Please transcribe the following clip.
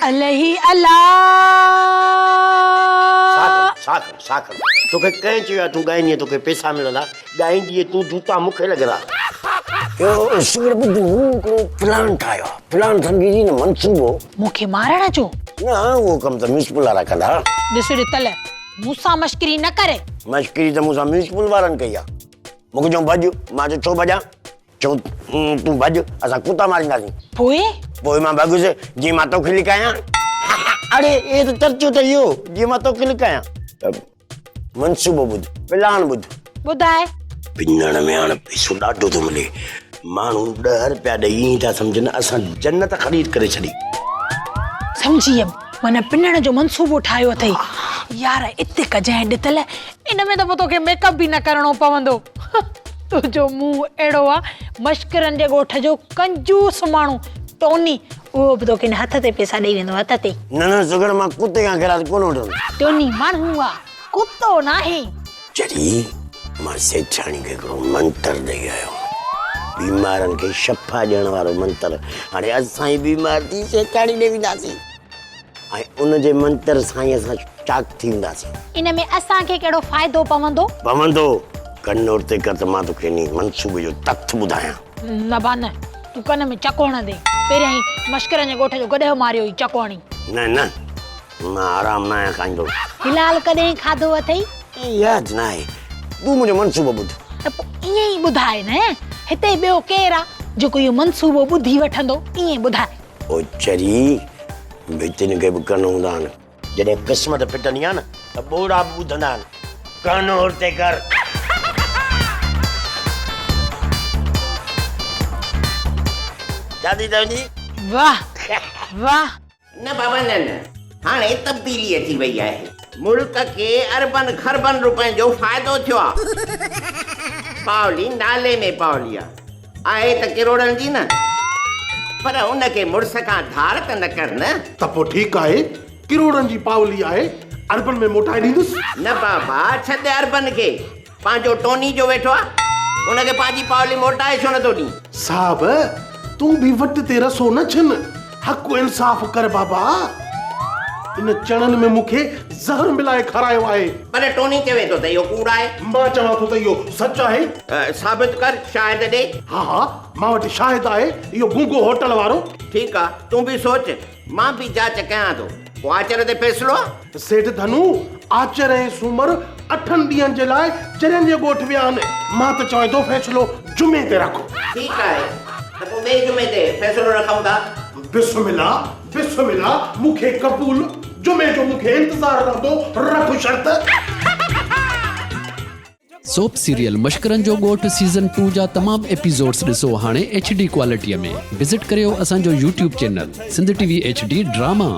الهي الا. ساهه کڻ، ساهه کڻ، ساهه کڻ. توکي ڪنهن چيو آهي تون ڳائيندينء توکي پئسا ملندا. ڳائيندينء تون جوتا مون کي لڳندا. اهو سگهڙ ٻڌ مون هڪڙو پلان ٺاهيو آهي. پلان سمجهي ٿي نه منصوبو. مون کي مارڻ جو؟ نه اهو ڪم ته ميونسپل وارا ڪندا. ڏس ڏتل، مون سان مشڪري نه ڪر. مشڪري ته مون سان ميونسپل وارن ڪئي آهي. مون کي چيائون ڀڄ، مان چيو ڇو ڀڄان؟ چيائون تون ڀڄ، اسان ڪتا مارينداسين. پوء؟ پوء مان ڀڳس، جيئن مان توکي لڪايان. اڙي اهي ته چرچو ته اهو، جيئن مان توکي لڪايان. منصوبو ٻڌ، پلان ٻڌ. ٻڌاء. پنڻ ۾ هاڻ پئسو ڏاڍو ٿو ملي. ماڻهو ڏهه رپيا ڏئي ائين ٿا سمجهن اسان جنت خريد ڪري ڇڏي. سمجهي ويم، معنيٰ پنڻ جو منصوبو ٺاهيو اٿئي. يار ات ڪجانء ڏتل، ان ۾ ته پوء توکي ميڪ اپ به نه ڪرڻو پوندو. تنهنجو منهن اهڙو آ، مشڪرن جي ڳوٺ جو ڪنجوس ماڻهو ٽوني، اهو به توکي هٿ تي پئسا ڏئي ويندو، هٿ تي. نه نه سگهڙ مان ڪتي کان خيرات ڪونه وٺندس. ٽوني ماڻهو آ، ڪتو ناهي. چري، مان سيٺياڻي کي هڪڙو منتر ڏئي آيو هان. بيمارن کي شفا ڏيڻ وارو منتر. هاڻي اسان ئي بيمار ٿي سيٺياڻي ڏي وينداسين ۽ ان جي منتر سان ئي اسان چاڪ ٿي وينداسين. ان ۾ اسان کي ڪهڙو فائدو پوندو؟ پوندو. ڪن اورتي ڪر ته مان توکي انهي منصوبي جو تٿ ٻڌايان. نه با نه، تون ڪن ۾ چڪو هڻندين. پهريائين مشڪرن جي ڳوٺ جو گڏهه ماريو هئي چڪو هڻي. نه نه، مان حرام ناهيان کائيندو. حلال ڪڏهن کاڌو اٿئي؟ ياد ناهي. تون منهنجو منصوبو ٻڌ. ته پوء ائين ئي ٻڌاء نه. هتي ٻيو ڪير آ جيڪو اهو منصوبو ٻڌي وٺندو. ائين ٻڌاء. او چري، ڀتين کي به ڪن هوندا آهن. جڏهن قسمت ڦٽندي آهي نه ته ٻوڙا به ٻڌندا آهن. ڪن اورتي ڪر. ڇا ٿي چوين؟ واهه واهه. نه بابا نه نه هاڻي تبديلي اچي وئي آهي ملڪ کي اربن کربن روپين جو فائدو ٿيو آ پاولي نالي ۾ پاولي آ آهي ته ڪروڙن جي نه پر ان کي مڙس کان ڌار ته نه ڪر نه. ته پوء ٺيڪ آهي ڪروڙن جي پاولي آهي اربن ۾ موٽائي ڏيندس. نه بابا ڇڏ اربن کي پنهنجو ٽوني جو ويٺو آ، ان کي پنهنجي پاولي موٽائي ڇو نٿو ڏين؟ صاحب تون به وٽ تي رسو نه ڇن، حق انصاف ڪر بابا. ان چڻن ۾ مون کي زهر ملائي کارايو آهي. پر ٽوني چوي ٿو ته اهو ڪوڙ آهي. مان چوان ٿو ته اهو سچ آهي. ثابت ڪر، شاهد ڏي. ها ها، مان وٽ شاهد آهي، اهو گونگو هوٽل وارو. ٺيڪ آ، تون به سوچ، مان به جاچ ڪيان ٿو. پوء آچر تي فيصلو آ. سيٺ ڌنو، آچر ۽ سومر اٺن ڏينهن جي لاء چرين جي ڳوٺ ويا آهن. مان ته چوان ٿو فيصلو جمعي تي رک. ٺيڪ آهي ته پوء ٻئي جمعي تي فيصلو رکون ٿا. بسم الله، بسم الله، مون کي قبول، جمعي جو مون کي انتظار رهندو، رک شرط. سوپ سيريل مشڪرن جو ڳوٺ سيزن ٽو جا تمام ايپيسوڊس ڏسو هاڻي ايڇ ڊي ڪوالٽي ۾ وزٽ ڪريو اسان جو YouTube channel Sindh T V H D drama.